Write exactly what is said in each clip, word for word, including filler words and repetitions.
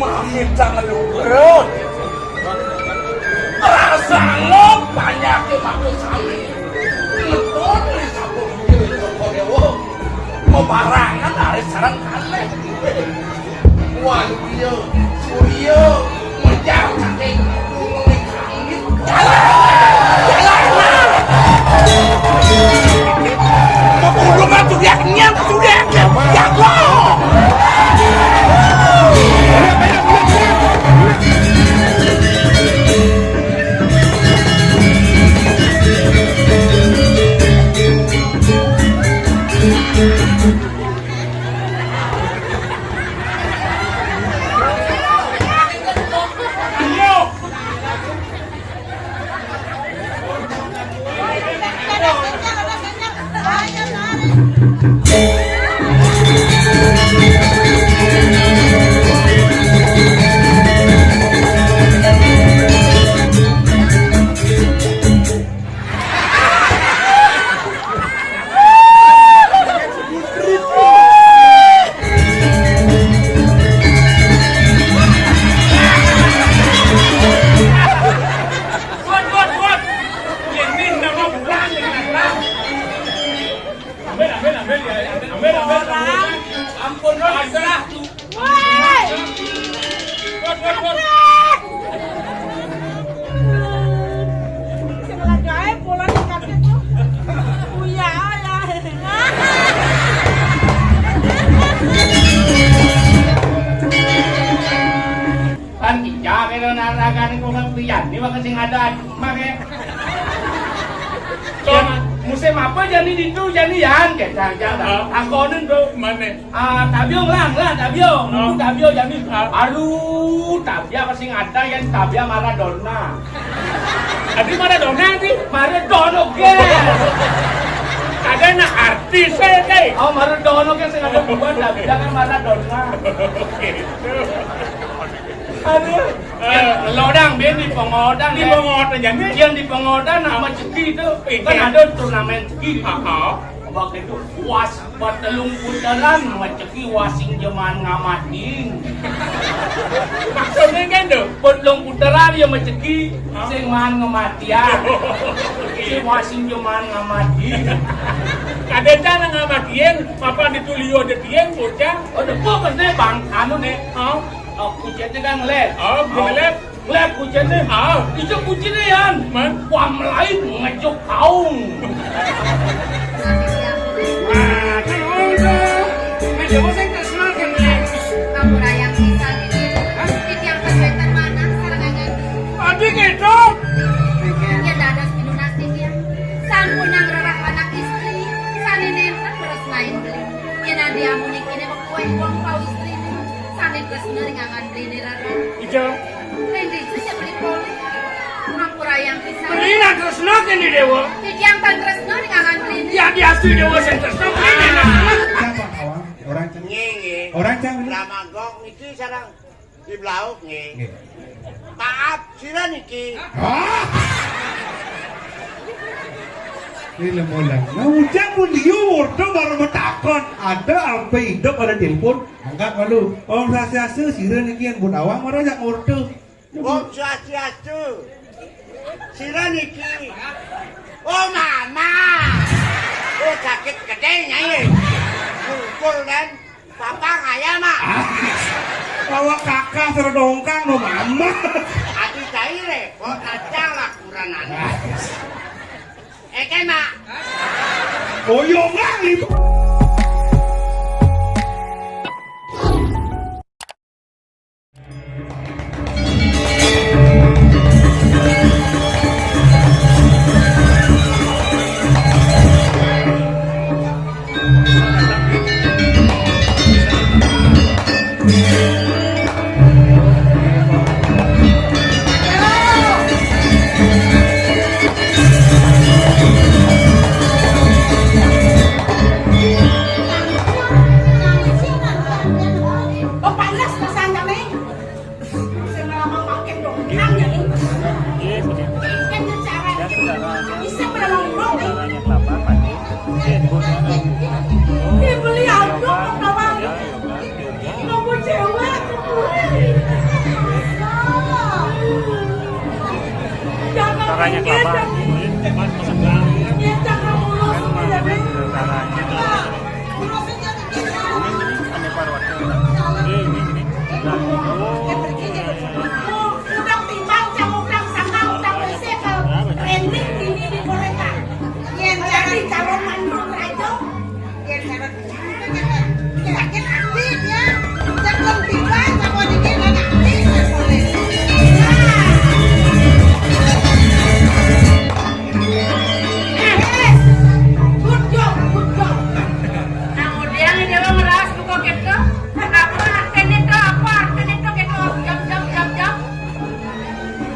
Mamitan lugrut. Rasana panyake maku sami. Ngetut ri sapu inggil Joko Dewa. Mabarangan ari sareng kalih. Wan iya, Surya, mejar saking gunung. Ampun, Ron, pasrah. Woi! Sing lagae pulang ke kantin tuh. Uya, ya. Kan iya kena narakan kok kan pian, ini bakal sing ada make. Musim apa jani ditu, jani yan, kecang, kecang. Heeh. Takonin tuh. Mana? Ah, tabiong lang, lang, tabiong. Oh. Niku tabiong jani. Ah. Aduh, tabiong apa sing ada yang tabiong Maradona. Adi Maradona, Adi? Maradona, oke. Ada nak artis, eh, deh. Oh, Maradona, oke, sing ada buat tabiong kan Maradona. Oke. Aduh. Eh, lo dang, ben di pengodang, di pengodang jani? Yang di pengodang nama ceki itu. Iya. Kan ada turnamen ceki. Heeh. Waktu itu puas. Patelung puteran, maceki wasing jeman ngamatin. Maksudnya kan tuh? Patelung puteran ya maceki, hah? Sing man ngamatian. Sing wasing jeman ngamatin. Kadén cara ngamatin, apa ditulio detién, bocah? Oh, depo kan deh, Bang, anu deh. Hah? Oh, kucetnya kan ngelet. Oh, ngelet. Lep kucine. Ah. Ijo kucine, Yan. Man? Wah, melayu ngejuk kaung. Nah, kan ngono. Nek dewe sing tresno kan, Lek. Kamu rayang pisan iki. Hah? Titiang pasuetan manah sareng angan. Adi ketok. Ya dados pinunas titiang. Sampun nang rerah anak istri. Sane nenten terus lain beli. Yen ade amun iki nek kowe wong pau istrine. Sane tresno ring angan bline rerah. Ijo. Ning dija sing beli polih. Ngampurayang pisan. Beli lan tresno kene, Dewa. Titiang tan tresno ning angan beli. Ya, diastu Dewa sing tresno, beli lan tresno. Siapa, Awang? Orang Cang. Nggih, nggih. Orang Cang. Ramagong niki sareng di Blauk nggih. Nggih. Maaf, sira niki. Hah? Ini lemu-lemu. Nah, ujang pun dia order baru bertakon. Ada ampe hidup, ada telepon. Angkat malu. Om Swastiastu, sira niki yang pun awang, mara jak order. Om Swastiastu. Sira niki. Oh, mama. Oh, sakit gede, Nyai. Mukul, kan? Papa kaya, Mak. Ah, bawa kakak serdongkang, no, mama. Adi cair, eh. Kok kacang lah, kuranane. Ah. Eh, kan, Mak? Oh, yo, Mak, itu. Banyak kelapa. Udang timbang, cang udang sangkal, udang W C ke trending ini di Boreka. Yang jadi calon mantu raja, yang jadi Yakin aktif ya. Jangan tiba sama dikit anak aktif boleh. Good job, good job. Nah, kemudian dia ngeras buka gitu. Apa artinya tuh? Apa artinya tuh gitu? Jam, jam, jam, jam.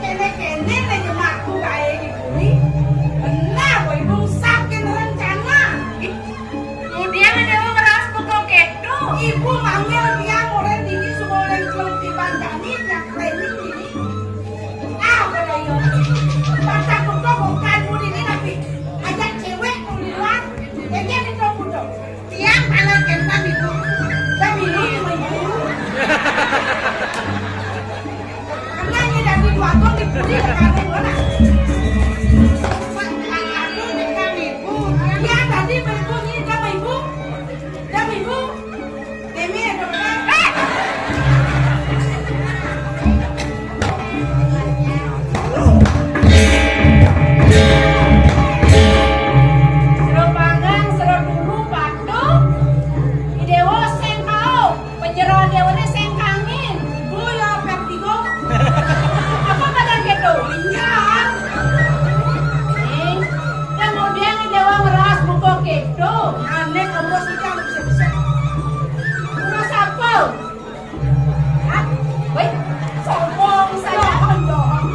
Kene-kene ne jemaku kae di bumi. Benar, kok ibu sakit rencana. Kemudian ada orang ngeras pukul kedo. Ibu manggil dia orang dini semua orang belum dibandani yang training ini. Ah, pada yo. Mata pukul bukan budi ini tapi ajak cewek di luar. Jadi ada dua puluh. Tiang kalau kentang ibu. Saya minum sama ibu. Karena ini dari dua tahun di budi ya kan ibu nak. Pak Anu dengan ibu. Tiang tadi berbunyi sama ibu. Sama ibu. Ini ada benar. Sero panggang, sero turu, patuh. Idewo sengkao. Penjero dewane sing kangin. Ibu ya vertigo. Apa badan kedo? Iya. Nih, kemudian dewa ngeras buka kedo. Aneh kamu sudah bisa-bisa. Ngeras apa? Hah? Woi, sombong saya. Doang, doang.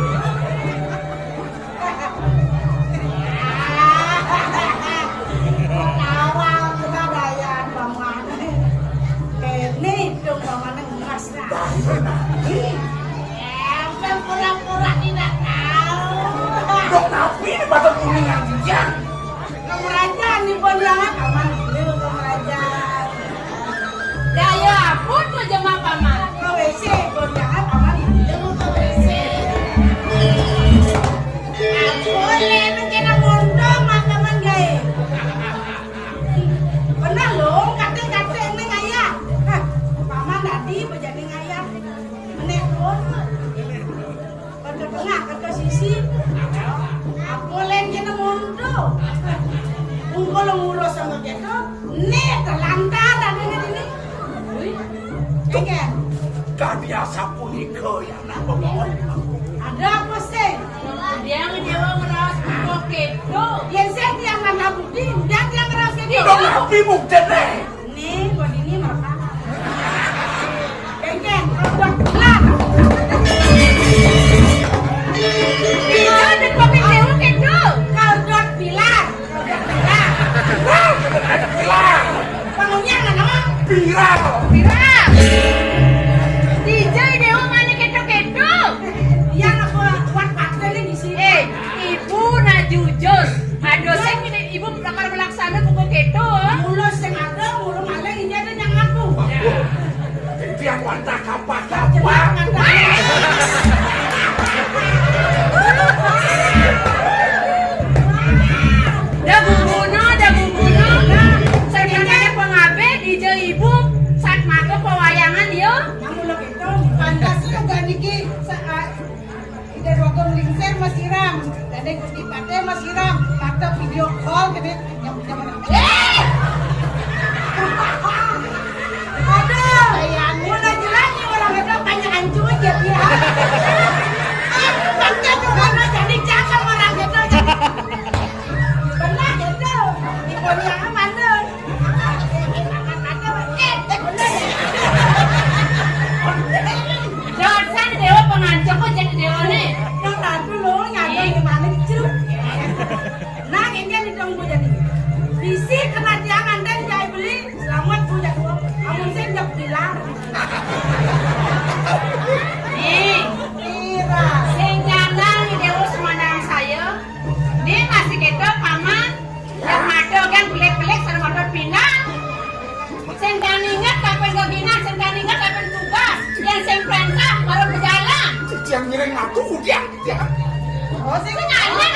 Awal kita daya Bang Wan. Ini dong Bang Wan ngeras dah. Emang pura-pura tidak tahu. Dok, tapi ini batok kuning yang hujan. Kemerajan di Pontianak aman dulu kemerajan. Daya pun tuh jema paman. Ke W C, Pontianak aman dulu ke W C. Aku le mencena bondo makaman gae. Bener lo, kate-kate ini ngayah. Hah, paman tadi bejani ngayah. Menek pun. Kata tengah, kata sisi. Apa lain kena mondo? Ungkol ngurus sama kita, nih terlantar ada ini. Wih, enggak. Tadi asap punika ya, nak bawa. Ada apa sih? Dia ngedewa ngeras buka kedo. Yang saya tiang mana bukti, dia tiang ngeras kedo. Dong, tapi bukti nih. Nih, kok ini merekam. Kengkeng, kaldot pilar. Pilar, ada komen dewa, Kendo. Kaldot pilar. Kaldot pilar. Pilar. Bangunnya nggak nama? Pilar. Pilar. Dijai dewa mana kedo-kedo? Iya, nggak kuat, kuat paksa nih di sini. Eh, ibu nah jujur. Aduh, saya ini ibu bakal melaksana buku kedo. Mulu sing ada, mulu maling, ini ada yang ngaku. Jadi aku antah kapak-kapak. Dah guguna, dah guguna. Saya pengabe, dijai ibu, saat maka pewayangan dia. Kamu lo itu, pantas juga niki, saat Ida dogem lingsir masiram. Dadi Gusti Pate masiram. Pate video call gede. Jam-jam. Eh! Aduh, ya ampun, udah jelas nih orang itu banyak hancur aja dia. Eh, baca tuh, mana jadi cakep orang itu. Benar gitu. Ibunya mana? Dosa dewa pengancam kok jadi dewa nih. Nang ratu lo nyadar gimana cuk? Nah, ini yang ditunggu jadi. Bisi kena tiang anten jai beli, selamat bu jadwal. Amun sing jep bilang. Nih, Ira. Sing jandang di dewa semandang saya. Nih masih ketok paman. Yang mata kan pelik-pelik, sareng mata pinang. Sing tan inget kapan geginan, sing tan inget kapan tugas. Yang sing perintah baru berjalan. Yang ngiring aku udah. Oh, sing nanya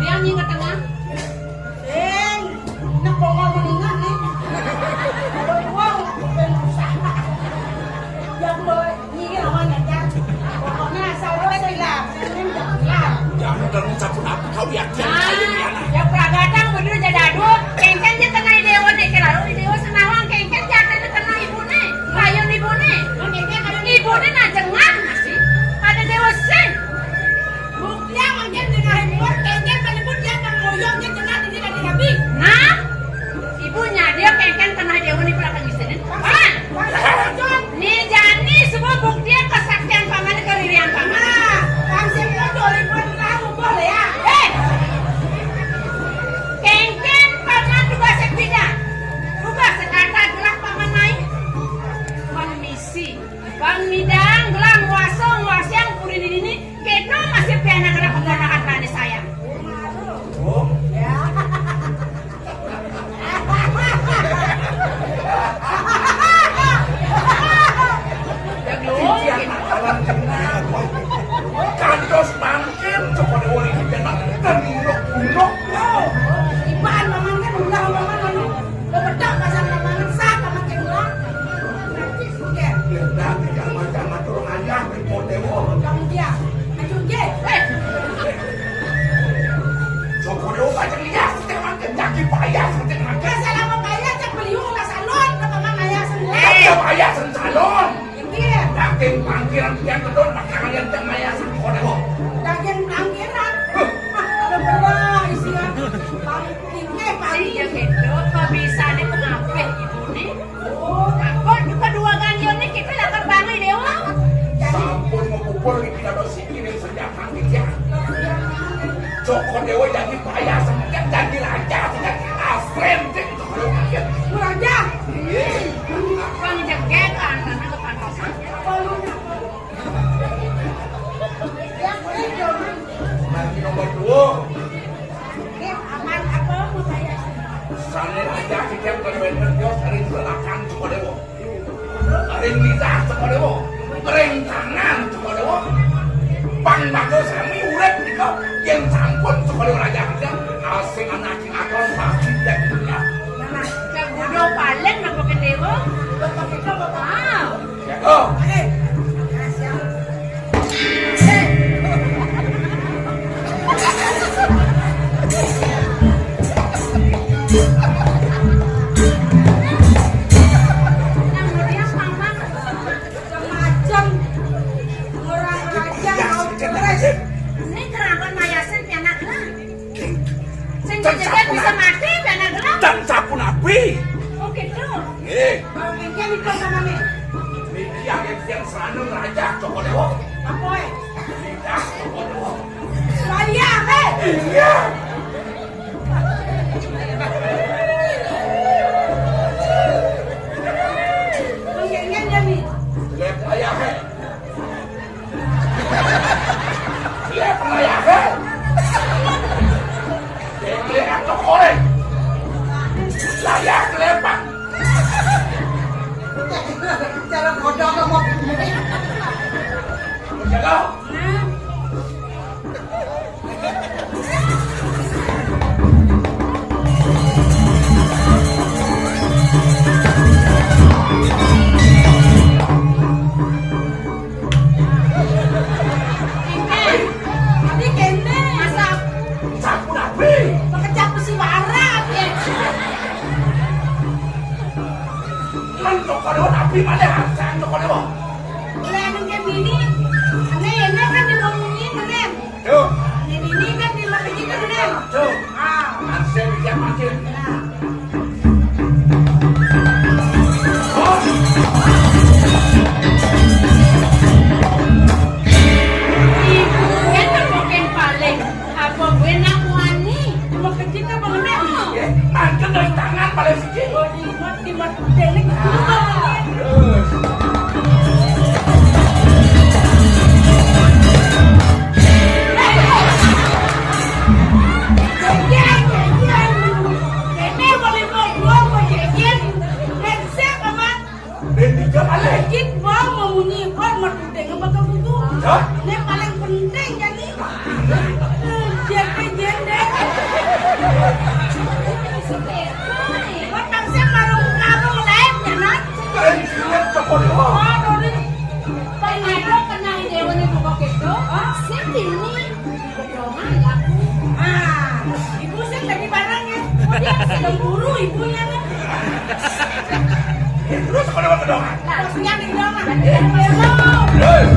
Dia nying ke tengah. Sing, nak bongol menengah nih. Kalau dua, aku pengen usaha. Yang lo nyingir awalnya aja. Pokoknya asal lo hilang, sing jangan hilang. Jangan udah ngucapin apa kau yakin. Nah, ayo, ya, nah. Ya pragatang bener jadi aduh. Kengken dia kena ide ode kalau ide senawang kengken jatuh kena ibu nih. Kayun ibu nih. Kengken kayun ibu nih najengan masih. Ada dewa sing. Buktian mangkin dingahé muwur, kénkén palebur tiang panggoyong nyén cenah dini dadi rabi. Nah, ibunya dia kénkén pernah dia muni pernah ngisinin. Paman, paman, paman. Ni jani semua buktian kesaktian paman keririan paman. Nah, langsung itu dua ribuan tahu boleh ya. Eh, kénkén paman tugas bidang. Tugas sekata gelah paman naik. Permisi. Bang Midang, gelang wasong, wasiang, puri di dini, Keto masih piana kena keponakan tani sayang. Oh, ya. Kantos mangkin, coba diulangi, jangan tendok-tendok. Ibaan paman kan ulah paman anu. Lo bedak pasang paman sah paman ke ulah. Oke. Jangan-jangan turun aja, Dewa. Kamu dia. Ayo, ye. Eh. Soko Dewa pacang lias, sing mangke jagi payah, sing mangke. Ya, selama payah, cak beliung lah salon, ke paman ayah sendiri. Eh, ya, payah, sing salon. Iya. Daging pangkiran yang kedon, bakalan yang cak maya, sing Soko Dewa. Daging pangkiran? Huh. Ah, ada berah, isian. Paling tinggi, paling. Iya, gitu. Kok bisa nih, kenapa ibu nih? Aku kedua ganjil nih kita lah terbangun Dewa. Sampun mengkubur di kita dosi ini sejak kami ya. Soko Dewa jadi payah semenjak jadi raja sejak asren sih Soko Dewa. Raja. Iya. Bang jeget kan karena kepantasan. Lagi nomor dua. Ini aman apa mau saya? Sane raja setiap berbeda dia sering belakang Soko Dewa. Ring lidah Soko Dewa, ring tangan Soko Dewa. Pang bagus sami urip nika yen sampun Soko Dewa raja kita asing anak sing akon pasti dek dunia. Nah, nah, kagudo paling napa ke Dewa? Bapak kita bapak. Wow. Ya, oh. Eh, ya, siap. Macem. Orang raja mau cerai. Ini keraton Mayasen pianak gelang. Sing jejer bisa mati pianak gelang. Dan sapunapi. Oh gitu. Nggih. Kalau mungkin itu sama nih. Niki akhir tiang seranung raja Soko Dewa. Apa eh? Raja Soko Dewa. Saya eh. Iya. Mungkin dia nih. Lep ayah eh. Lep ayah eh. Lep ayah eh. Lep ayah eh. Cara kodok kamu. Jaga. Adi kene. Masa? Sampun abi. Makejap besi warak, ya. Kan toko dewa abi mana? Sang toko dewa. Oleh anu ke bini. Ane, ane kan dia ngomongin, ane. Tuh. Ane bini kan dia lagi gitu, ane. Tuh. Ah. Masih bisa makin. Nah. Ibu kan mungkin paling apa gue nak wani. Cuma kecil kan mengenai. Mangke dari tangan paling siji. Oh, di mat, di mat delik. Terus. Ini gedongan laku. Ah, ibu sih tadi barangnya. Dia sedang buru ibunya nih. Terus pada gedongan. Nah, terus dia di gedongan. Hei.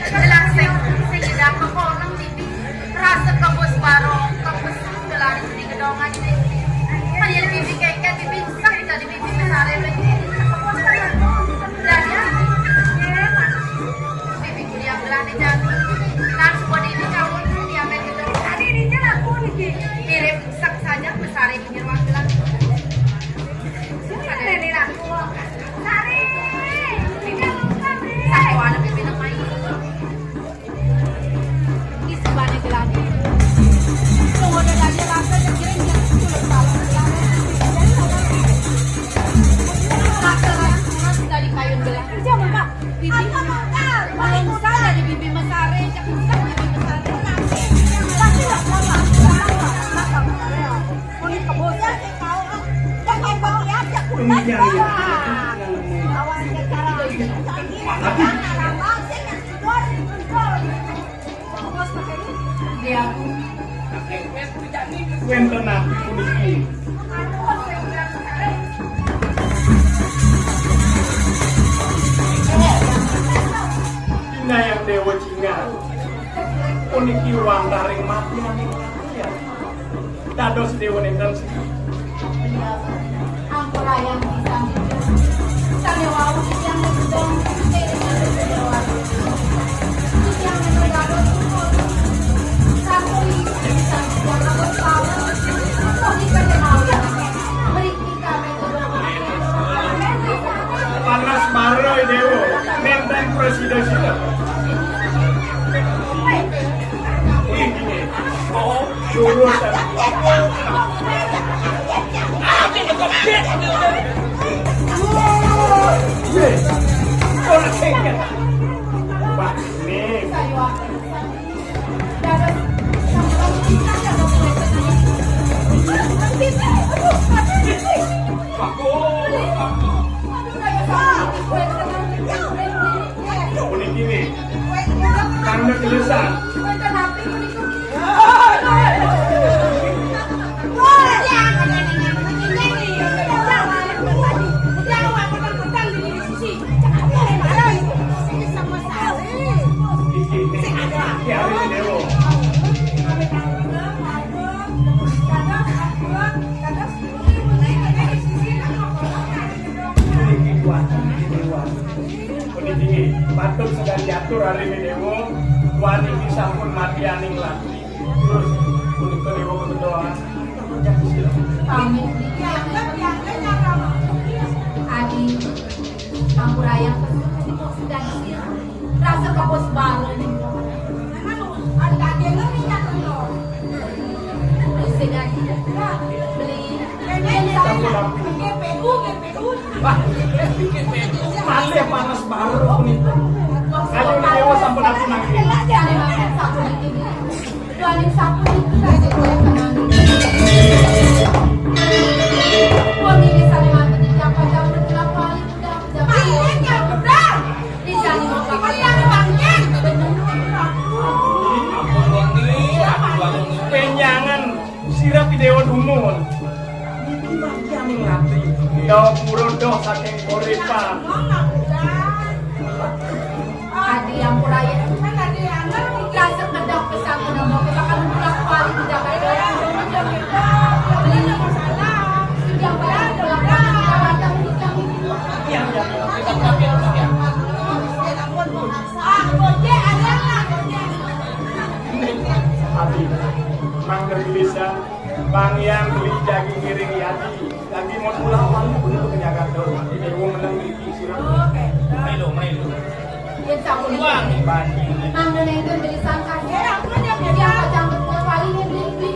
Jelas sing, sing nyidang ke kono, Bibi. Rasa kebus barong, kebus gelar di gedongan ini. Hanya Bibi keket, Bibi sah jadi Bibi besar ini. Dan ya, Bibi kuliah gelar di jati. Dan semua di ini jauh, di apa gitu. Tadi ini aku nih. Mirip sah saja besar ini di ruang gelar. Sari. Satu anak pimpin apa ini? Isi banyak geladi. Tunggu ada daging rasa sekiring yang sudah tahu. Rasa-rasa sudah di kayun geladi. Jangan, Kak. Bibi, belum salah di Bibi Mesare, cak usah Bibi Mesare. Pasti nggak salah. Salah, salah, salah. Mau dikebus. Ini dia, ya. Dia. Wénten napi puniki? Pinayang Déwa Cingak. Puniki wangkaring mati aning mati. Dados déwa nénten siki. Ampurayang pisan. Sané wau titiang nggedong, titiang nggedong. Titiang nggedong dados umur. Satu ibu pisan titiang abot pawon. Kok dikenal ya? Mriki kabéh gedong. Panas mara, Déwa. Nénten prasida-sida. Wih, gini. Oh. Lurus. Wah, nih. Puniki nih. Tanda kelesaan. Iki nih. Ya, ini Déwa. Puniki kuat, puniki kuat. Puniki patut sedaya diatur ari Déwa, waniki sampun mati aning lati. Terus punika Déwa kebetulan. Pamit. Adi, ampurayang pesuh sedaya. Rasa kebos bareng. Beli. Wah, malih panas baru puniki. Ayo, Déwa sampun aku nangis. Saling sapu itu. Wong ini saling mati di siapa jauh berapa kali udah. Penjangan sira Pidewa dumun. Niki mangke aning ati. Gawapura doh saking Gorepan. Adi ampuraya. Rasa kedap pesan menambah bakal pulang kuali di Jakarta. Yang, yang, yang. Ah, gojek, ada lah, gojek. Ati, mangga gelisah, Bang Yang beli jagi ngiring ati. Lagi mau pulang, wali pun ke Jakarta. Di Dewa menang di Sirah. Mailu, mailu. Yen sampun wani. Nang nenengken beli sangkan. Ya, aku aja beli apa jangkut ke wali ini beli, beli.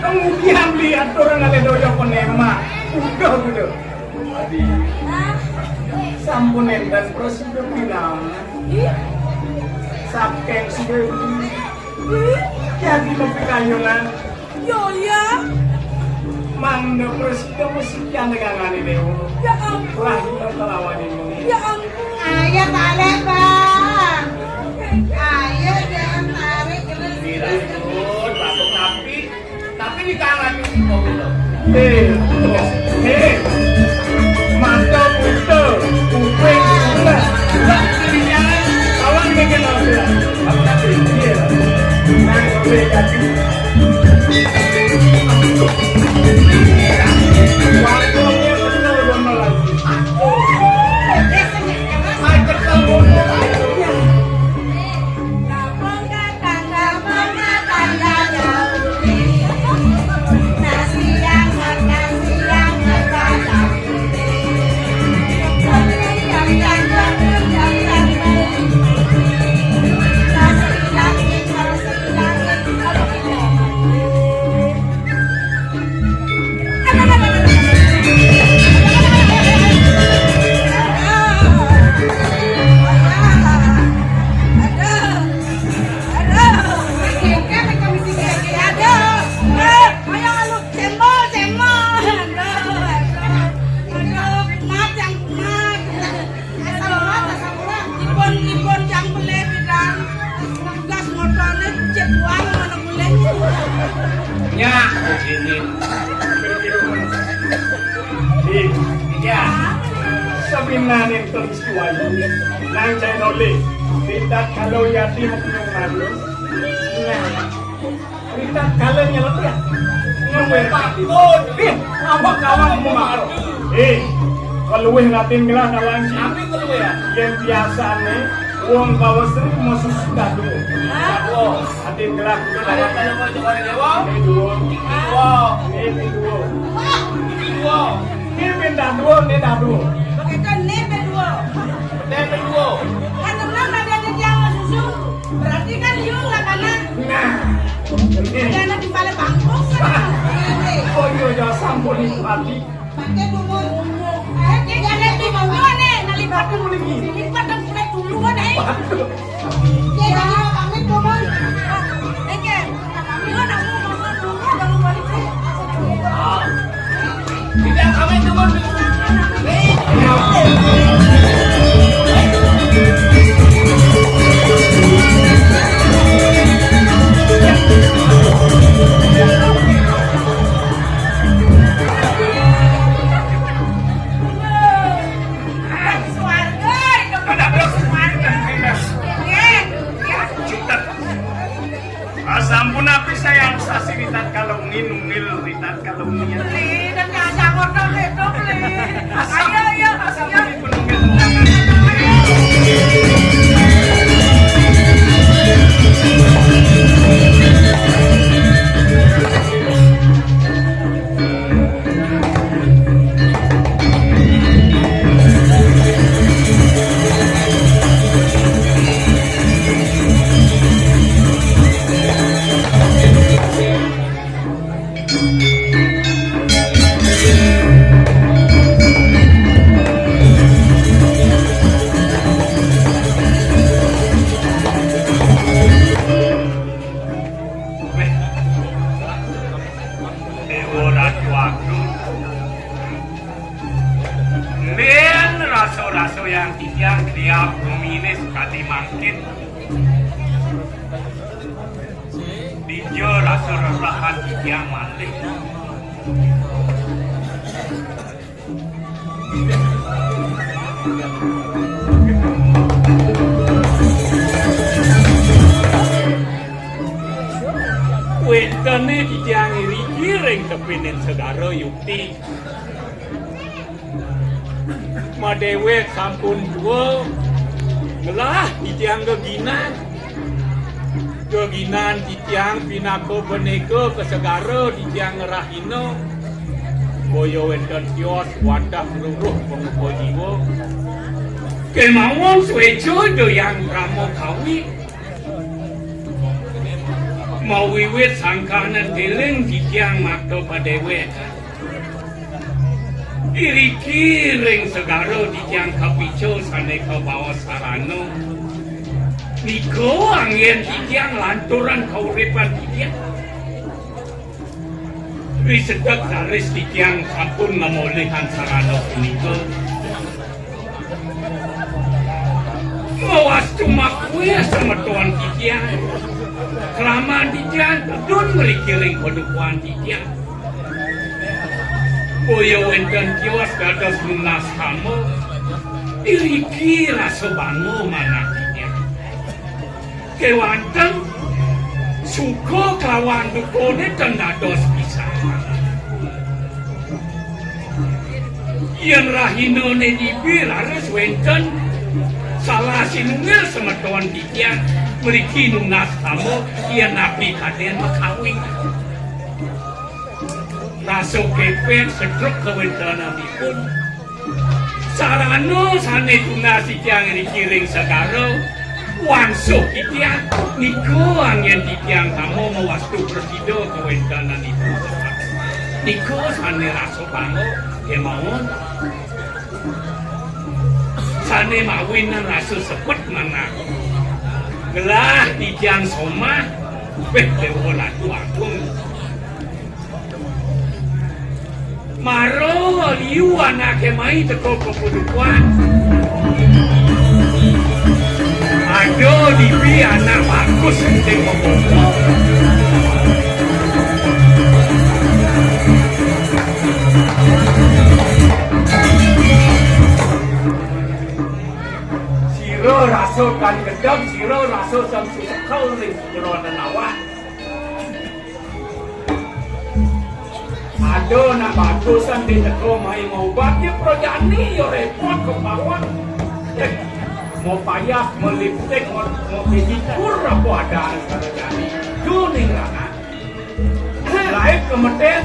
Kemudian lihat orang ada doyok penema. Udah, udah. Adi, sampun enten prasida pinangan. Saking suwe. Jadi mepikayunan. Yo, ya. Mangga prasida mesti yang negangane dewa. Ya ampun. Lahir kelawan ini. Ya ampun. Ayo balik, Bang. Ayo, jangan tarik terus. Dirambut, batuk napi. Tapi di tangan itu, eh, eh, mata buta, kuping buta, tak ketinggalan, kawan bikin apa? Apa nanti? Iya. Nah, boleh jadi. Waktunya betul benar lagi. Aku. Saya kesel betul. Aduh, aduh, aduh, maaf yang kumat. Asal ora, asal ora. Ipun, ipun yang beli bidang. Tugas motone cek uang mana boleh. Ya, di sini. Iya. Sabinaning tulis wayu. Nang cai nolih. Tidak kalau yatim gunung malu. Nah. Rita kalian nyelot ya. Ngombe Pak. Ih, awak kawan mau malu. Eh, Peluwih ratin gelah kawan. Amin peluwih ya. Yén biasané wong Bawasri masusu dadua. Dadua. Ratin gelah kudu kawan. Amin kalau mau coba dewa. Né dua. Dua. Né dua. Dua. Né ping dadua, né dadua. Begitu né ping dua. Né ping dua. Kan tenang ada di tiang masusu. Berarti kan yuk lah kanan. Nah. Ada anak di balik bangkong kan. Oh iya, ya sampun berarti. Pakai dumun. Eh, dia ada di bawah nih, nalibat. Lipat dan mulai duluan, eh. Dia jadi pamit dumun. Oke. Dia nak mau ngomong dulu, kalau balik, eh. Tidak, pamit dumun. Asampun api sayang sasi ritat kalungin ungil ritat kalungin. Beli, dan ngajak order itu, beli. Ayo, ayo, ayo. Déwa Ratu Agung. Lén rasa-rasa yang titiang kriya guminis kadi mangkin. Dija rasa rerahan titiang malih. Wéntené titiang iriki ring tepining segara yukti. Madéwék sampun tua, ngelah titiang geginan. Geginan titiang pinaka bendéka ka segara titiang ngrahina. Boya wénten tios wantah ngruruh pangupa jiwa. Kémaon suéca Ida Hyang Brahma Kawi. Mawiwit sangkaning tiling titiang makta padéwék. Iriki ring segara titiang kapica sané kabaos sarana. Nika anggén titiang lanturan kauripan titiang. Risedek raris titiang sampun mamolihang sarana punika. Mawastu makuih semeton titiang. Kraman titiang tedun mriki ring padukuhan titiang. Boya wénten tios dados nunas kama, iriki rasa bangga manah titiang. Kéwanten suka kelawan dukané ten dados pisan. Yén rahinané dibi raris wénten salah sinunggil semeton titiang mriki nunas kama yén napi kadén makawin. Rasa kepet sedruk kawéntenanipun. Sarana sané tunas titiang iriki ring segara, wangsuh titiang nika anggén titiang tama mawastu prasida kawéntenanipun. Nika sané rasa bangga kémaon. Sané mawinan rasa sepet manah. Gelah titiang somah, béh Déwa Ratu Agung. Mara liu anaké mai teka ka padukuhan. Ada dibi anak bagus sing mabobo. Sira rasa tan gedeg, sira rasa tan susekel ring jero awak. Aduh, nak bagusan di teko mai ngobat, ya prajani, ya repot ke bawah. Eh, mau payah, mau lipstik, mau, mau pedikur, apa ada sekarang jadi. Duh, ning anak. Lain kemeten,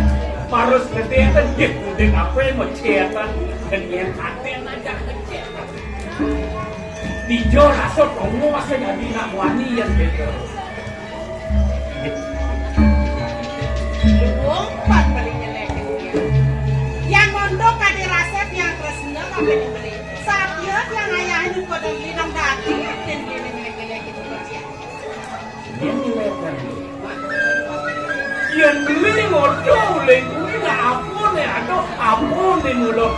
parus gede kan, dia kudik apa, mau cetan, dengan katen aja kecil. Dijo rasa kamu masa jadi nak wani yang gitu. Umpat beli nyelek dia. Yang mondok ada rasa yang tresna kabeh dibeli. Saat dia yang ayahnya pada beli nang dati, dan dia nyelek-nyelek gitu. Yen beli ngodo uling kuwi nak apune, aduh, apune mulo.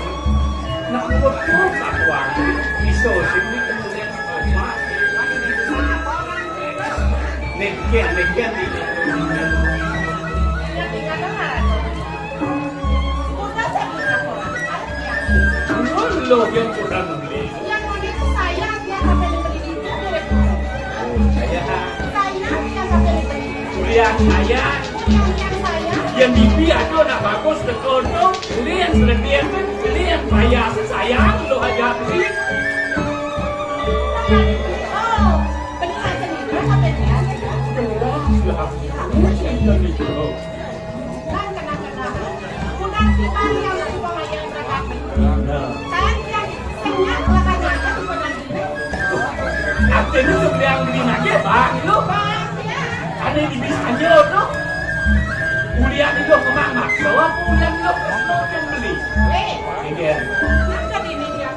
Nak mulo terus aku aku iso sing iki kemudian omak. Nek gen, nek gen iki. Lho, lho, yang kurang beli. Yang mau itu saya, dia sampai dibeli itu, dia Oh, saya. Saya, dia sampai dibeli. Kuliah saya. Yang yang saya. Yang bibi ada nak bagus, tekono. Beli yang selebih, beli yang payah. Saya, lho, aja beli. Oh, beli aja nih, sampai dia aja. Jelas lah. Ini yang itu. Kan kena-kena. Udah kita yang suka yang berangkat. Nah. Kan yang kenyang, lah kan ada di kota sini. Artinya sudah yang beli lagi, Bang, lu. Bang, ya. Ada di bis aja, tuh. Kuliah itu kemana? Jawab kuliah itu, terus mau yang beli. Eh. Iya. Kan tadi ini dia.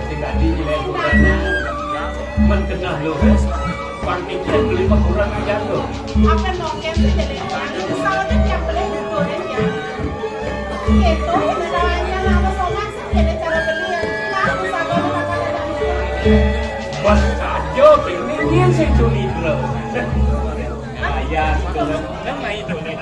Sing dadi nilai kurang. Men kena lho, wis. Panitia beli kurang aja lho. Apa mungkin sih jadi yang itu soalnya yang beli dudurin ya. Itu yang ada yang nama soalnya sih jadi cara beli ya. Nah, bisa banget apa ada. Bos aja, ini sing curiga. Ayah, nang mai dole.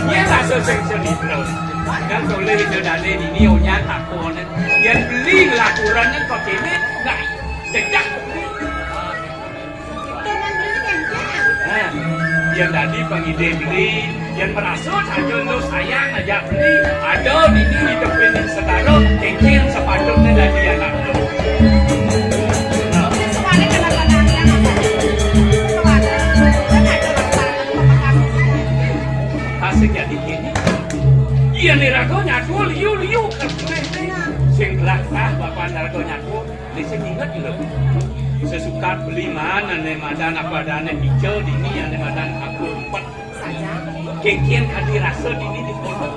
Yen rasa sing selibro. Kan soleh itu dane dini onya takone. Yen beli laporan nang kok kene, nah, cecak. Nah, yen dadi pangide beli, yen merasa saja lu sayang aja beli. Ada dini di depan saudara, kengkeng sepatutnya dadi anak lu. Nah. Kasih jadi gini. Iya nih rago nyatu liu-liu. Sing gelak ah, bapak rago nyatu. Nek sing inget lho. Sesukat beli mana nek madan apa adane pica dini ane madan aku empat. Kengkeng kadi rasa dini di pondok.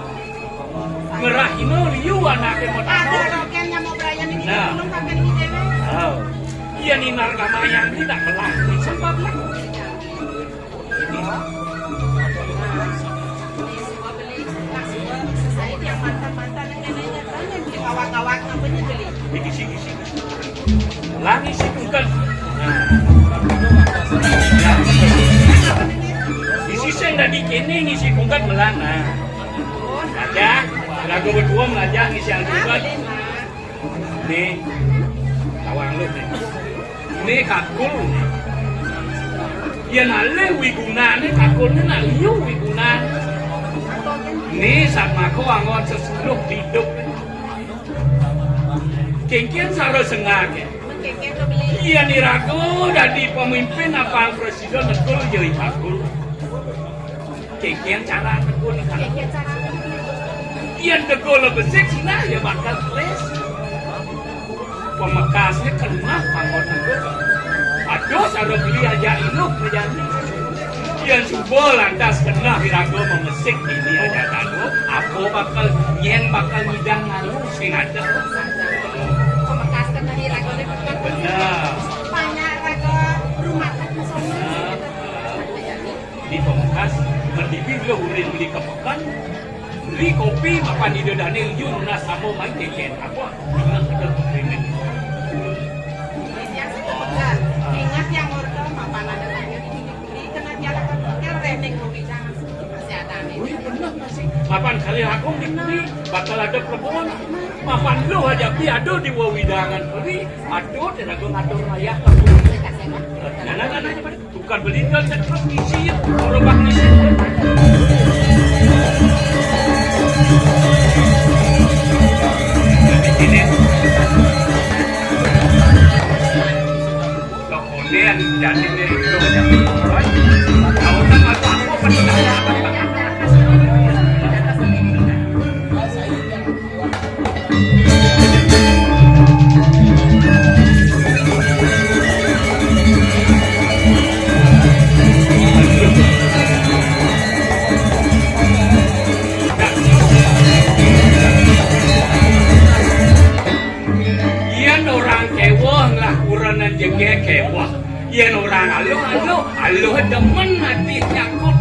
Ngerahino liu anake mau Ada takon. Roken yang mau berayan ini Nah. Belum sampai ini dewe. Oh. Iya nih narkama yang tidak melah. Sempat lah. Awak-awak namanya beli. Iki sih, iki sih. Lagi sih bukan. Nah. Isi sing dadi kene ngisi bukan melang. Nah. Aja, lagu berdua melajah ngisi yang bukan. Nih, tawang lu nih. Nih kakul. Yen alih wigunane kakulne nak liu wigunan. Nih sak mako angon sesuluh hidup. Kengkeng saro sengake. Yen irago dadi pemimpin apa presiden betul ya kakul. Kengkeng cara tekun. Kengkeng cara tekun. Yen tekun besik sinah ya bakal kelis. Pamekasne kenah anggon tekun. Aduh, saro beli aja inuh kerjane. Yen suba lantas kenah irago memesik ini aja kago, apa bakal nyen bakal ngidang ngalu sing ada. Pamekas kenah iragone bener. Bener. Banyak raga rumah tangga sono. Nah. Di pamungkas, mendiki lo urin beli kepekan, beli kopi, makan ide dane liu nunas samo main keken. Apa? Ingat ada kopi ini. Yang sudah pegal, ingat yang order, mapan ada lagi di beli, kena jalan kan pegal, reneng kopi. Papan Kalih Agung di puri, bakal ada plebon. Papan luh aja pi ada di wewidangan puri, ada tenaga ngatur wayah. Nah, nah, nah, nah, tukar beli dan cekrek ngisi, gerobak ngisi. Ini. Kemudian jadi diri itu aja. Tahu kan apa-apa, Yén orang kéwéh lah kurenan jegég kéwéh. Yén orang aluh, aluh, aluh demen ati nyangkut.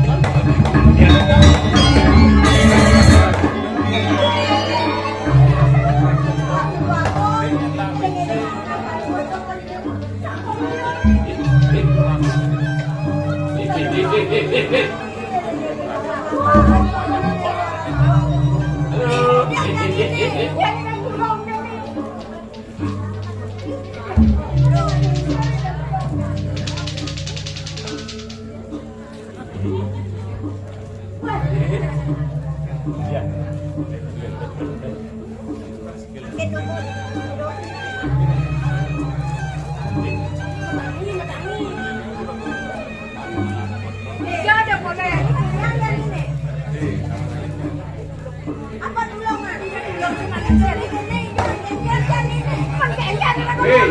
Apa tulungan? Tulung cuma kecil. Ini, ini, ini, ini, ini. Kan kayak ini, kan. Hei.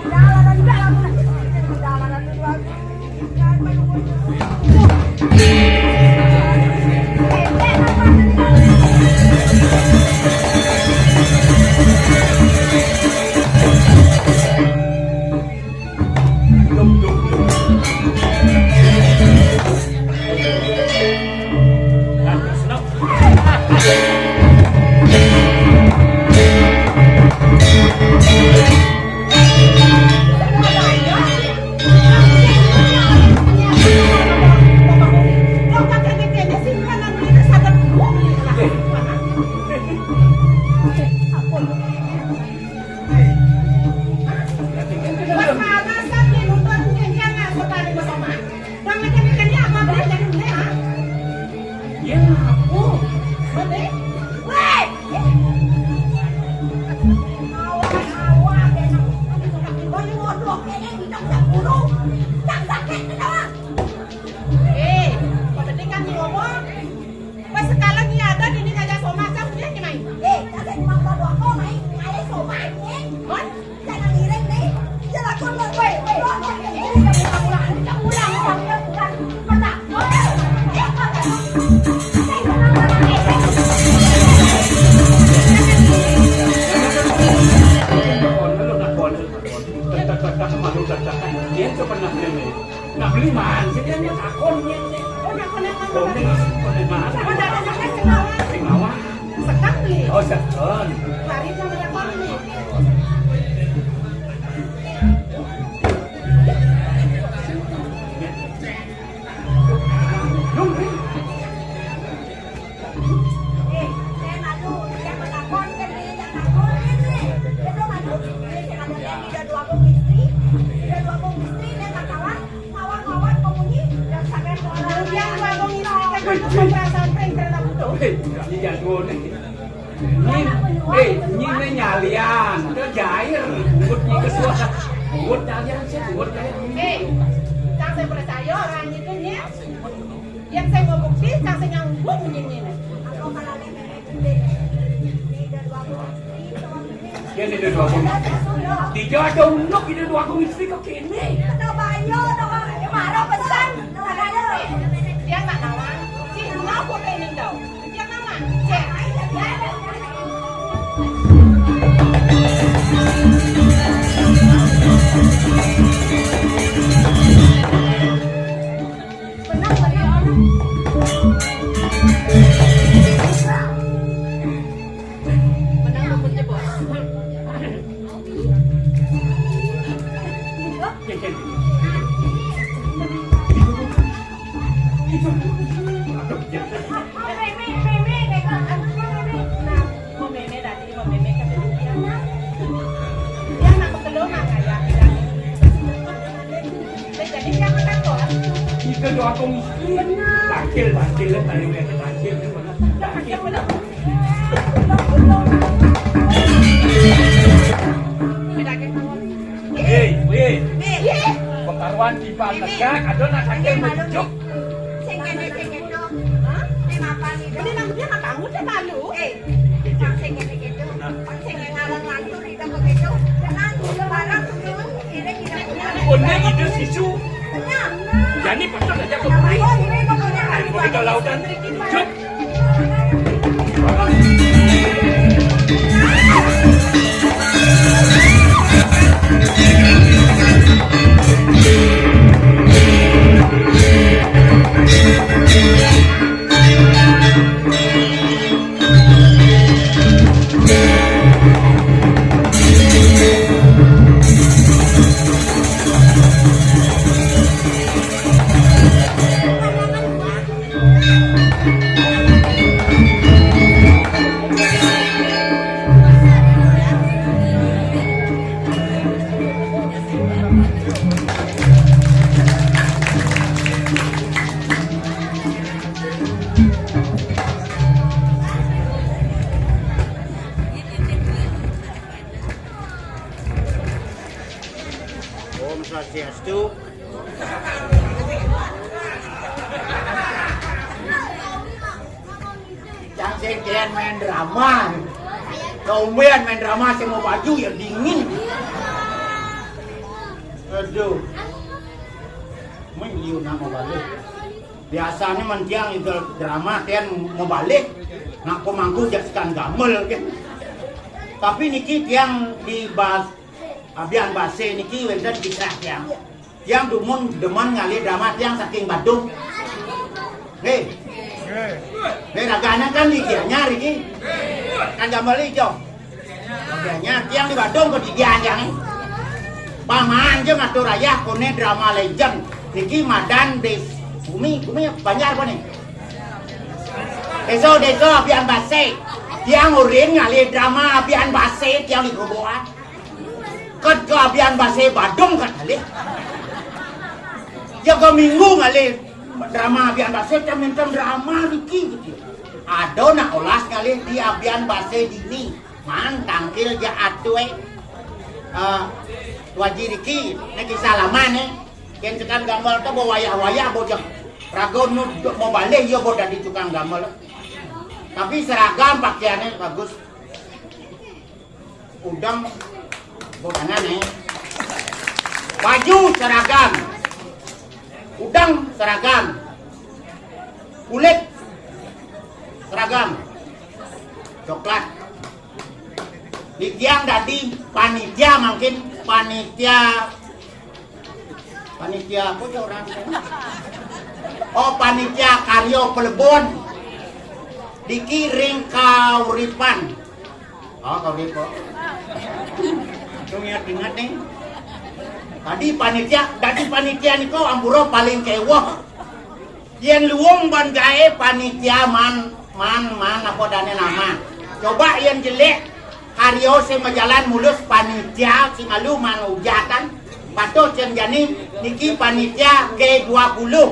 Udah, udah, udah, udah, udah. Iya, aku. Weh! Eh, penting kan ngomong. Pas sekalian ni ada di ni ngajak somah, cang punya ni main. Eh, tak ada cuma buat apa, main. Main somah ni. Hah? Jangan ngiring ni. Jangan kau nak, weh, weh. Ulang, ulang, ulang, ulang, ulang, ulang. Pernah. Dia tu pernah ni. Nak beli mana sih dia ni takon ni. Oh, nak kena mana? Kena mana? Mana ada nak kenal? Kenal. Sekarang beli. Oh, sekarang. Hari yang berapa ni? Hei, hei, ini jago nih. Ini, eh, ini nyalian. Itu jair. Buat ni kesuah. Buat nyalian sih, buat nyalian. Hei, tak saya percaya orang itu ni. Yang saya mau bukti, tak saya nyanggup begini. Dia ada dua puluh. Tiga ada unduk, dia dua puluh istri kau kini. Ada banyak, ada banyak. Marah pesan. Dia tak nawar. Si Bunga pun ini tau. Dia nawar. Cek. Benar, benar, benar. Menang rumput jebos. Tangkil, tangkil, tangkil, tangkil. Hei, weh. Pekaruan di Pantegan, ada nak tangkil malu. Sing kene, sing kedo. Hah? Sing apa ni? Ini nang dia nggak bangun, dia malu. Eh, sing kene, sing kedo. Sing ngarang lantur, kita begitu. Tenang, barang dulu. Ini tidak punya. Ini itu sisu. Tenang. Jadi betul aja kok. Ayo, ini kok punya. Ayo, kita lautan. Jom. Om Swastiastu. Cang sing kén main drama. Kaumbean main drama sing mau baju ya dingin. Aduh. Mén liu nak mau balik. Biasanya mén tiang itu drama tiang mau balik. Nak pemangku jak sekan gamel kan. Tapi niki tiang di bas Abian Base niki wénten kisah tiang. Tiang dumun demen ngalih drama tiang saking Badung. Nggih. Nggih, ragané kan di Gianyar iki. Kan gambar ijo. Gianyar tiang di Badung kok di Gianyar. Paman aja ngatur ayah koné drama legend. Iki madan dés bumi, bumi Banjar apa nih? Désa-désa Abian Base. Tiang urin ngalih drama Abian Base tiang di Grobogan. Kat ka Abian Base Badung kat ngalih. Jaga minggu ngalih drama Abian Base, tem-tem drama niki gitu. Ada nak olas ngalih di Abian Base dini. Man tangkil ja atue. Eh, Waji Riki, niki salaman eh. Kén tekan gambar to bawa wayah-wayah bocah. Raga nu mau balik ya bawa dadi tukang gambar. Tapi seragam pakaiannya bagus. Udeng, bukan aneh. Baju seragam. Udeng seragam. Kulit seragam. Coklat. Di tiang dadi panitia mungkin panitia Panitia apa ya orang? Oh, panitia karya pelebon. Dikiring kauripan. Oh, kauripan. Tung ingat-ingat nih. Tadi panitia, dadi panitia niko ampura paling keweh. Yén luung ban gaé panitia man, man, man apa dané nama. Coba yén jelék karya sing majalan mulus panitia sing malu man ujatan. Patuh sing jani niki panitia G dua puluh.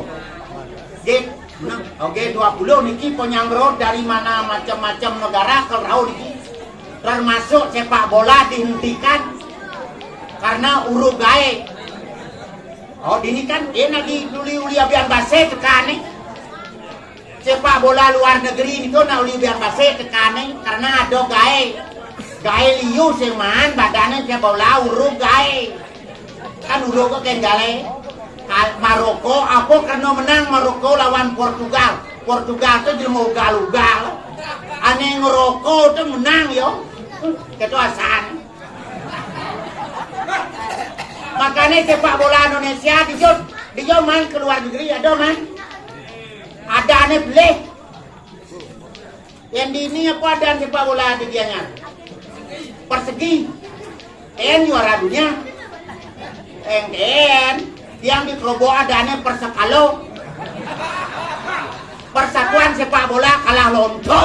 G, nah, oh, G dua puluh niki penyanggra dari mana macam-macam negara ke rau niki. Termasuk sepak bola dihentikan karena uruk gaé. Oh, dini kan enak di uli-uli Abian Base tekané. Sepak bola luar negeri niku nak uli Abian Base tekané karena ada gaé. Gaé liu sing maan badané sepak bola uruk gaé. Kan uruk kok kén gaé. Kal-, Maroko apa kena menang Maroko lawan Portugal. Portugal tuh jelema ugal-ugal. Ané ngeroko tuh menang yo. Ketua san. Makanya sepak bola Indonesia dijo, dijo man ke luar negeri ada man. Ada ané beli. Yang di ini apa ada sepak bola di dianya? Persegi. Yang juara dunia. Yang, yang di Keroboh ada ané Persekalo. Persatuan sepak bola kalah lonto.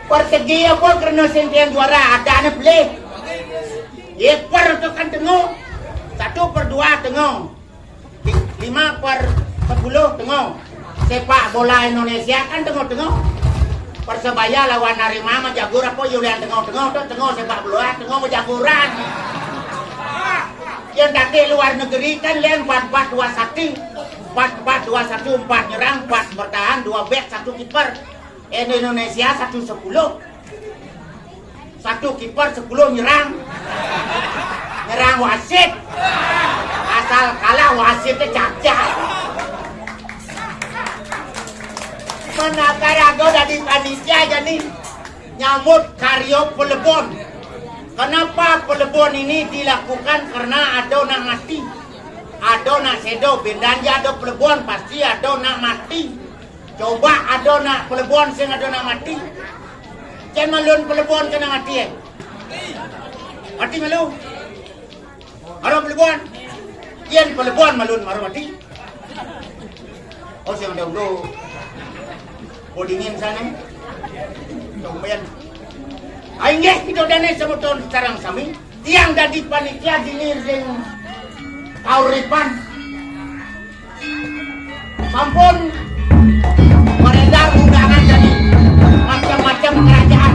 Persegi apa kena sentian juara ada ané beli. Kiper tu kan tengok. Satu per dua tengok. Lima per sepuluh tengok. Sepak bola Indonesia kan tengok-tengok. Persebaya lawan Arema mah jagur apa, yo, yang tengok-tengok tu, tengok sepak bola, tengok bejaguran. Yang tadi luar negeri kan lain empat empat dua satu. Empat empat dua satu, empat nyerang, empat bertahan, dua back, satu kiper. Indonesia satu sepuluh. Satu kiper, sepuluh nyerang. Nyerang wasit. Asal kalah wasitnya cacat. Menakar aku dari panitia aja nih. Nyambut karyo pelebon. Kenapa pelebon ini dilakukan? Karena ada nak mati. Ada nak sedo, bendan aja ada pelebon, pasti ada nak mati. Coba ada nak pelebon sing ada nak mati. Cen malun pelebon kena mati, eh. Mati malu. Ada pelebon. Cen pelebon malun maru mati. Oh, sing ada udah. Oh, dingin sana. Tumben. Ainggih, kita dane semeton sekarang sami. Tiang dadi panitia dini ring kauripan. Sampun beredar undangan dari macam-macam kerajaan.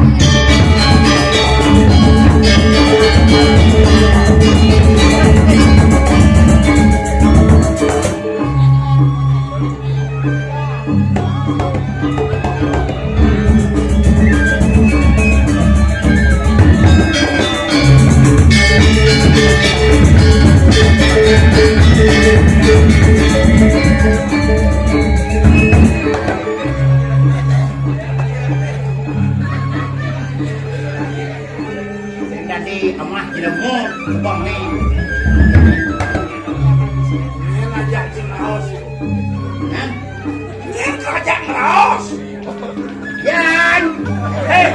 Sing dadi amah jelema, Bang, ni. Ini ngajak sing raos. Hah? Ini ngajak ngeraos. Yan. Hei.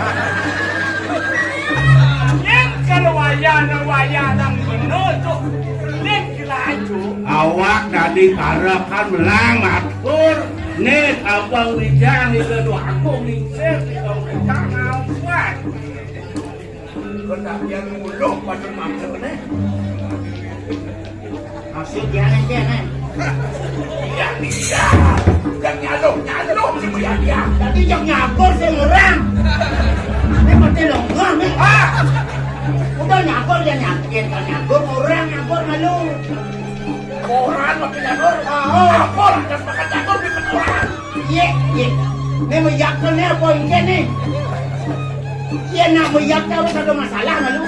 Ini kalau wayah, wayah nang bener tu. Pelik laju. Awak dadi parekan belang atur. Nih, abang wijang itu doa aku mingsir di kau wijang awak. Ketapian muluh pada mangsa ne. Maksud dia ne, dia ne. Iya, iya. Yang nyaluk, nyaluk si Mulia dia. Tapi yang nyabur si orang. Ini mati longgar nih. Ah! Udah nyabur dia nyakitin, kan nyabur orang, nyabur malu. Orang mati nyabur. Ah, oh. Apa lantas makan nyabur di orang? Iya, iya. Ini meyak ne apa engke ne? Iya, nak meyak harus ada masalah malu.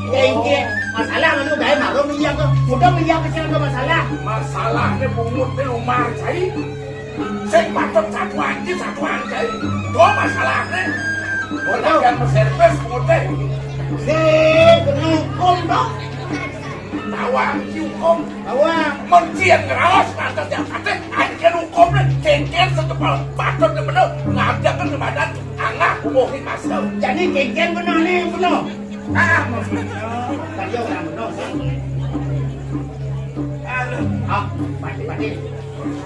Ya, engke masalah malu, gae malu meyak ke. Udah meyak ke sing ada masalah. Masalahnya pungut di rumah cai. Sing patut satuan ki satuan cai. Tuh masalahnya. Orang yang servis pungut teh. Sing kena hukum dong. Tawang ki hukum. Tawang. Mencian ngeraos pantas yang kate, aja hukum nih. Kengken sekepal patut bener. Ngadakan ke badan angah kumohi kasar. Jadi kengken bener nih, bener. Ah, maksudnya tadi orang bener, sih. Aduh. Ah, pati, pati.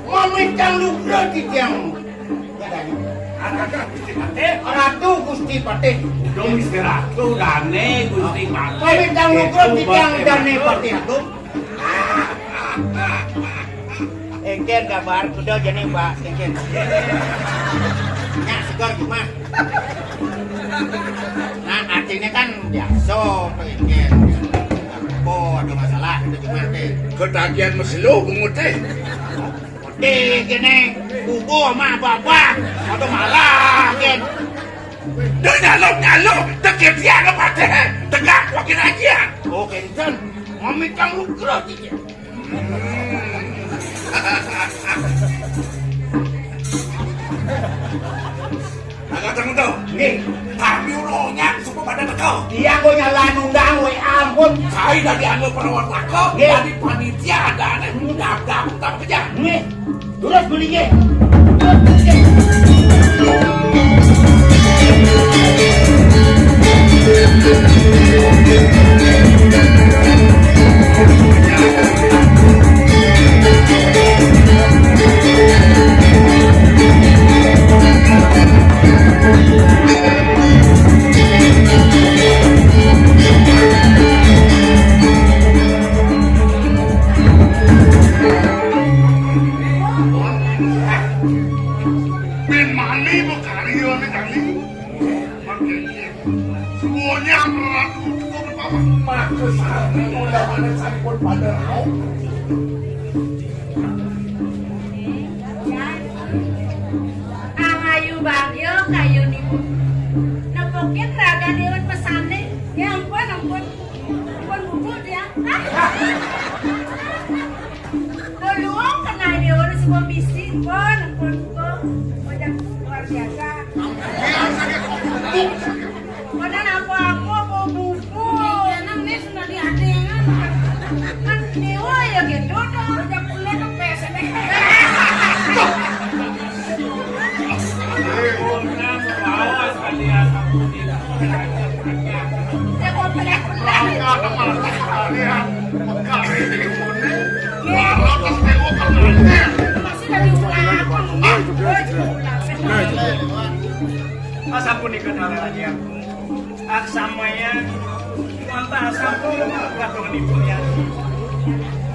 Mamitang lugra titiang. Ya, tadi. Ratu Gusti Patih. Dong, Gusti Ratu, dane, Gusti Patih. Mamitang lugra titiang dane Patih Agung. Engken kabar kuda jani, Pak, engken. Nyak segar cuma. Nah, artinya kan biasa, engken. Oh, ada masalah, kita cuma teh. Ketagihan meselu, pungut teh. Teh, kene, bubuh mah babah, ada malah, engken. Dia nyaluk-nyaluk, tegep dia ke patih, tegak wakil aja. Oh, kenten. Mami kamu gerak, Agak temu tu. Nggih. Kami ulo nyang suku pada teko. Iya, gua nyala nundang, we, ampun. Saya dari anu perwatako, nggih, dari panitia ada aneh. Mudah-mudahan tak kerja. Nggih. Terus beli, nggih. Ben mani bekarya ne kali. Makanya semuanya berlaku cukup apa? Makasane ulamane sampun pada rauh. Angayu bagya kayunipun. Nepukin raga dewan pesane. Ya ampun, ampun. Ampun, bubuk ya. Luwung kenal dewan semua misi. Ampun, ampun, ampun. Wajah luar biasa. Mana apa-apa, mau buku. Nang nih sudah diadengan. Kan dewa ya gitu tuh. Udah pulang ke P S M. Ya, komplek. Masih dari ulang. Asapunika, Dara Raja. Aksamaya wantah sampun katonipun ya.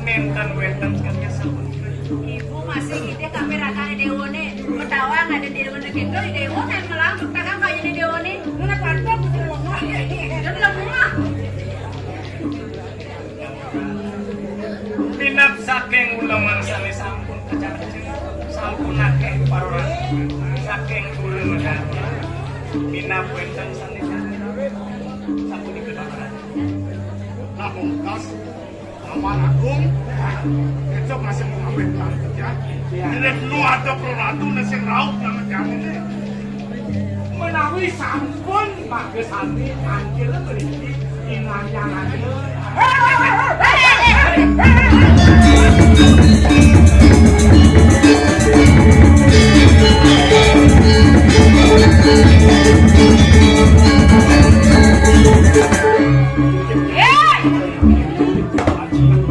Nenten wenten kalian sampun. Ibu masih ide kami rakane dewane. Metawa ada dewane kendo, dewa main melang, takkan kayune dewane. Mana pantok, belum lemah. Belum lemah. Minab saking uleman sane sampun kacang-kacang, sampun akeh parorang saking kula negara. Minab wenten sane sampun ikut aparat. Nah, pungkas, Paman Agung, itu masih mengambil pelan kerja. Ini dulu ada peroratu sing rauh nang jamu ini. Menawi sampun magesane mangkil mriki inanyanane.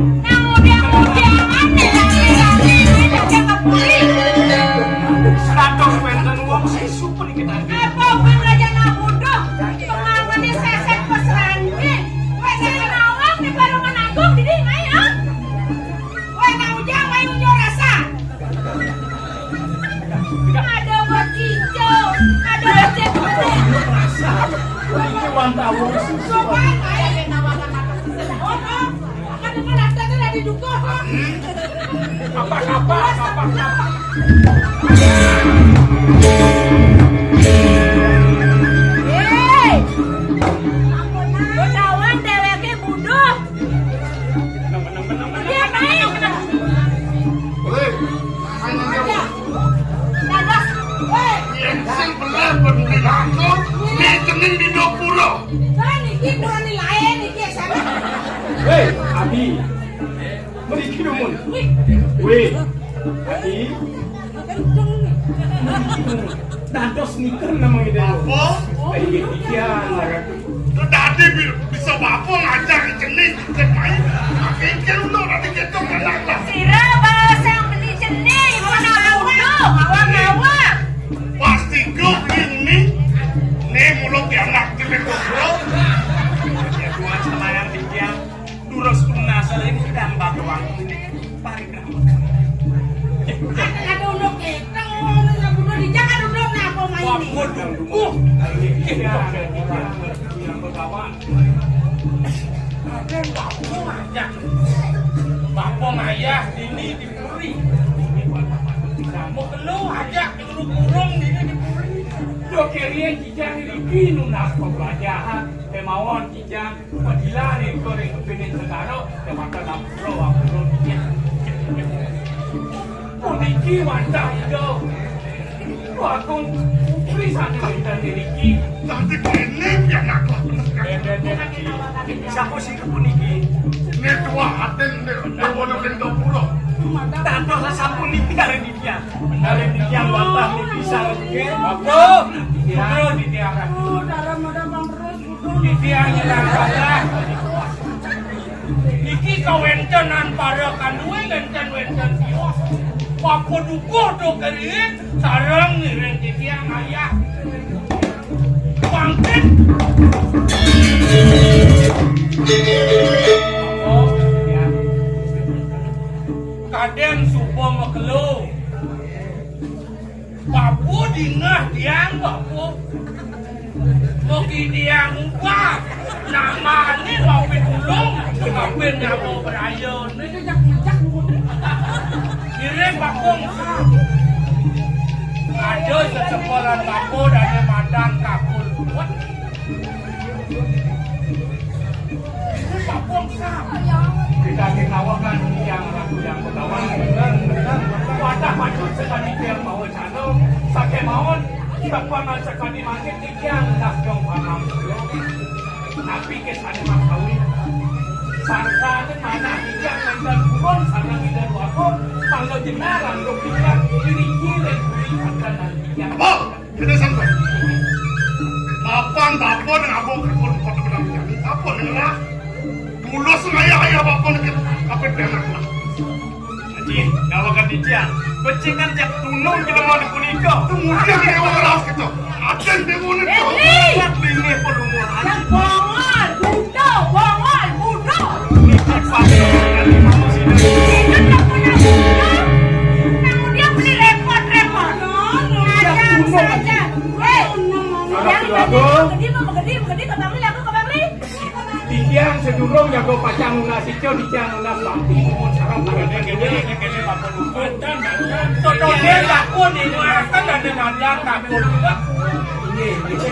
Nang muda-muda ane laki-laki ane jaga puri. Seratus wenten wong sing super iki tadi. Apa wong raja nak bodoh? Pengawalnya seset pesrangge. Wes nawang di barongan agung didi mai ah. Wes nang ujang mai unjuk rasa. Ada buat cincau, ada buat cincau. Iki wantah wong susu. Sopan, ayo. Oh, oh. Akan depan ada tuh lagi dukuh. Apa, apa, apa, apa? Hei! Ampun, Nak. Ketahuan dheweke bodoh. Iya, baik. Woi, ayo. Dados. Woi. Yen sing bener ben dilaku, nek jeneng di pura. Lah niki purane lain niki sampe. Hei, Abi. Mriki dumun. Wih. Wih. Abi. Dados nika namanya dewa. Apa? Iya, iya. Terus tadi bi-, bisa bapak ngajak di jenis, cek main. Pikir untuk nanti kita menang lah. Sira bahasa beli jenis, mana dulu? Awak-awak. Pasti grup ini, nih mulut di anak jenis goblok. Ya, Tuhan, semayang di dia. Durus tunas ini sedang batu waktu ini. Parikrama. Ada unduk kita, ngono ya, kudu dijak, ada unduk, nah, apa main ini? Waduh, uh. Ada bapak ngajak. Bapak ngayah ini di puri. Mau kelu ajak, kelu kurung ini di puri. Yo, kirian jijang iki nunas pembelajaran, kemauan jijang. Padilah ring koring kepingin segaro, kemata dapur, waktu dia. Puniki wantah ida. Wakung putri sane wonten niki. Nanti kene pianak lah. Sapa sing puniki? Ini tua aten, ini tua aten dapur. Dados sampun niki dari dia. Dari dia wantah niki sareng nggih. Apa? Putra di dia. Aduh, darah madamang terus. Titiang nyerang kalah. Niki kawentenan para kanduwe wenten-wenten tios. Papa dukuh do kerit, sareng ngiring titiang ayah. Bangkit. Kaden suba makelo. Dingeh tiang, Bapak. Mugi tiang ubah. Namane mau pitulung, kabeh nyawa brayane. Ngiring Bapak. Ada sesekolah Bapak dane madang kabul kuat. Kita dinawakan yang ratu yang bertawan. Wadah maju sekali biar mau cano. Sakit mawon. Bapak sekali mangkit tiang nasdong panam. Napi ke sana makawi. Sangkane manah tiang mandan purun sareng ida duaku. Mangga jenar randuk tiang. Diri kiring beri akan tiang. Apa? Kita sampai. Mapan bapa nang abang kerpon kota benang kami. Apa nang lah? Dulu semaya ayah bapa nang apa penak lah. Haji, gawa kan dia. Becingan jak tunung kita mau di punika. Tunggu dia dewa raus kita. Ada dewa ni. Eh, eh. Kuat bini pelumur. Yang bongol, bundo, bongol, bundo. Ini cepat. Dari mana sih? Ini tak punya bundo. Nang dia beli repot-repot. Ada saja. Hei, yang tadi mau begedi, mau begedi, mau begedi, ke Bangli, aku ke Bangli. Titiang sedurung jago pacang nunas ijo, titiang nunas bakti. Mun sareng kene, kene, kene, kene, bakul umpan. Contohnya bakul di luar kan ada nandang bakul juga. Iya, iya.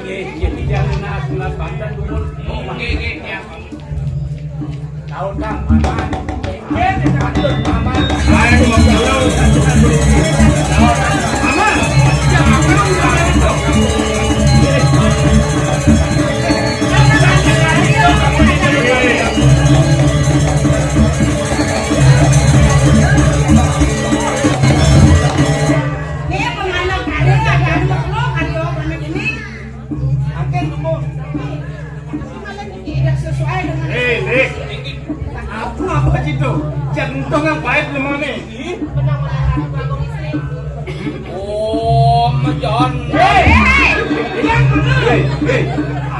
Iya, iya, titiang nunas, nunas banten dulu. Iya, iya, iya. Taun, Kang, aman. Aman. Aman. Ini penganak hari, hari, hari, hari, ini. Akhir, Bu. Tidak sesuai dengan. Eh, eh. Apa, apa gitu? Jantung yang baik lemah nih. Oh, majan. Hei, hei, hei, hei.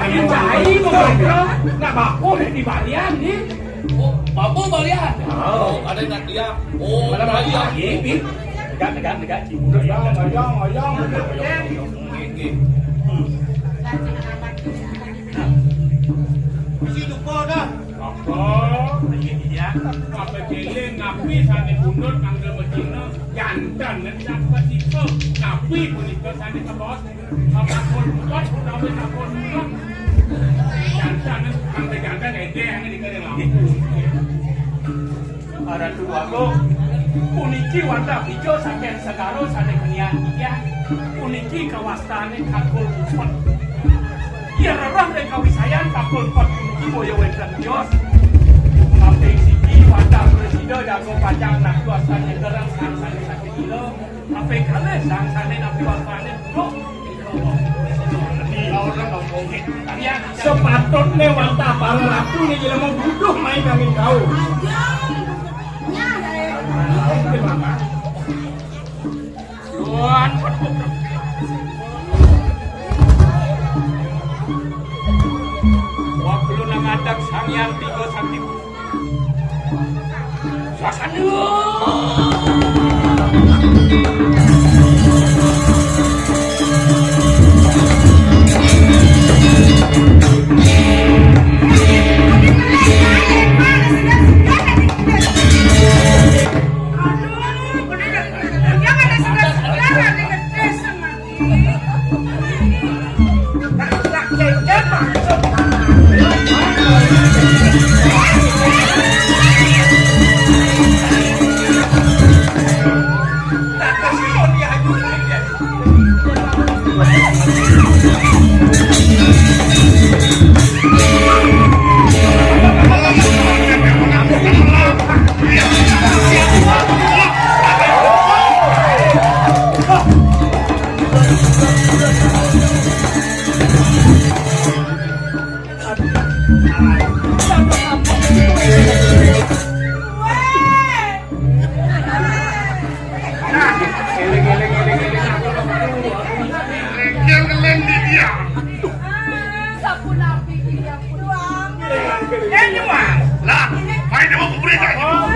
Ayo cai mau ngobrol, nak baku deh di balian nih. Oh, baku balian. Oh, ada nak dia. Oh, balian. Iya, iya. Tegak, tegak, tegak. Tegak, tegak, tegak. Oke, oke. Hmm. Mesti lupa dah. Apa? Iya, iya. Apa jeling, napi sane pundut, mangga becina, jantan, ngendak, pasipa. Napi punika sane kebos? Apa pun kuat, utawi apa pun kuat. Jantan, mangga jantan, ede, yang dikene lampu. Ratu Agung, puniki wantah ijo saking segara sane kenian titiang. Puniki kawastane Kakul Put. Yen rereh ring kawisayan Kakul Put puniki boya wenten tios. Kaping siji wantah prasida jago pacang nakwas sane gereng sang sane sakit gila. Kaping kalih sang sane napi wastane buruk. Sepatutne wantah para ratu niki lemu buduh main kangge kau. Tuhan, wah, belum nang ngadeg Sang Hyang Tiga Sakti. Ngeleng-ngeleng di dia. Sapunapi dia pulang. Eh, nyuwang. Lah, main dewa kuburan aja. Oh.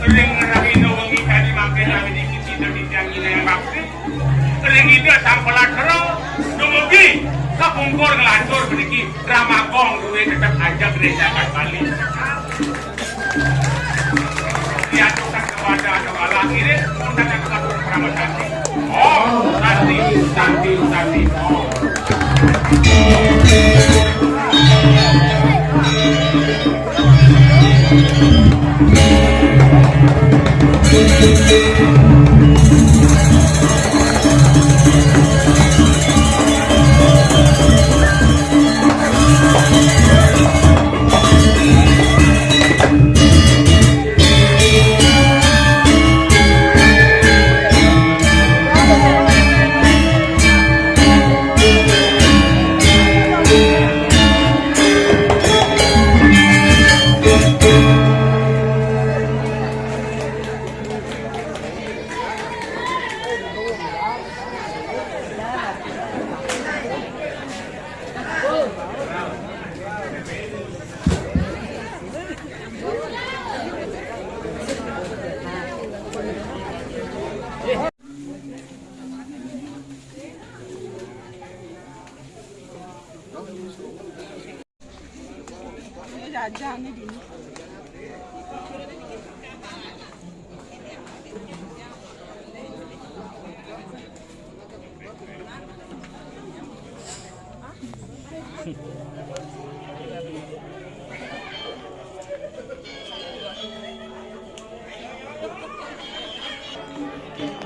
Ring rahina wengi tadi mangkin nang niki sida titiang nyinayang bakti. Ring Ida Sang Pelastra dumugi kapungkur nglantur puniki Drama Gong duwé tetep ajeg ring jagat Bali. Diaturkan kepada Anu Galah ngiring, untuk yang satu Parama Santi. Om Santi, Santi, Santi, Om.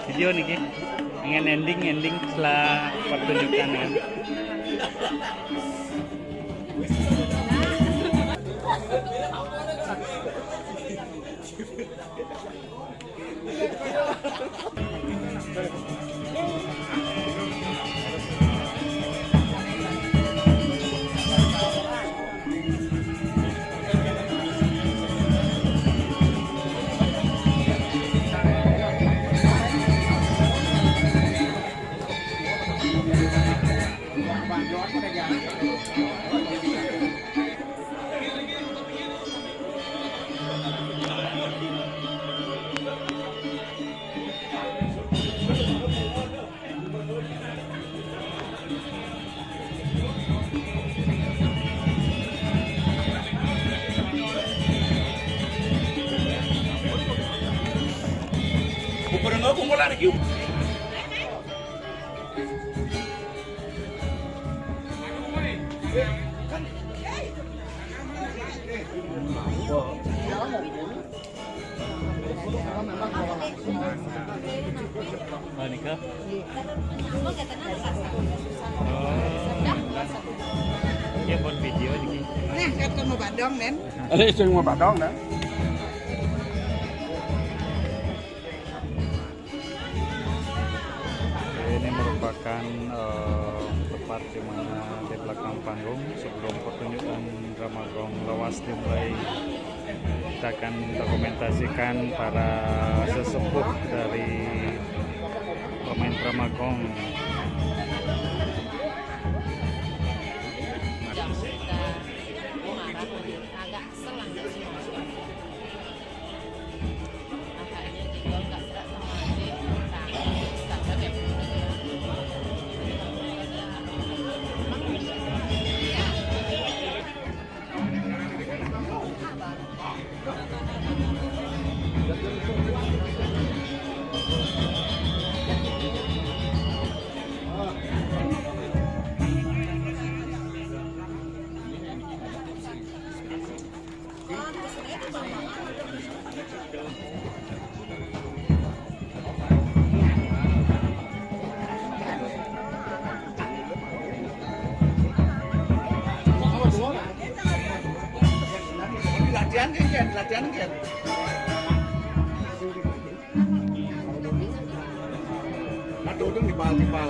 Video niki. Pengen ending, ending setelah pertunjukan ya. Kumpul, kumpul lagi. Oh, nika? Oh, ya, buat video ini. Nah, kan kamu badong, Nen. Ada yang mau badong, Nen? Ini merupakan, eh, tempat di mana di belakang panggung sebelum pertunjukan drama gong lawas dimulai, kita akan dokumentasikan para sesepuh dari pemain drama gong. Latihan kan, Ken? Latihan kan? Aduh, udah dibal-dibal.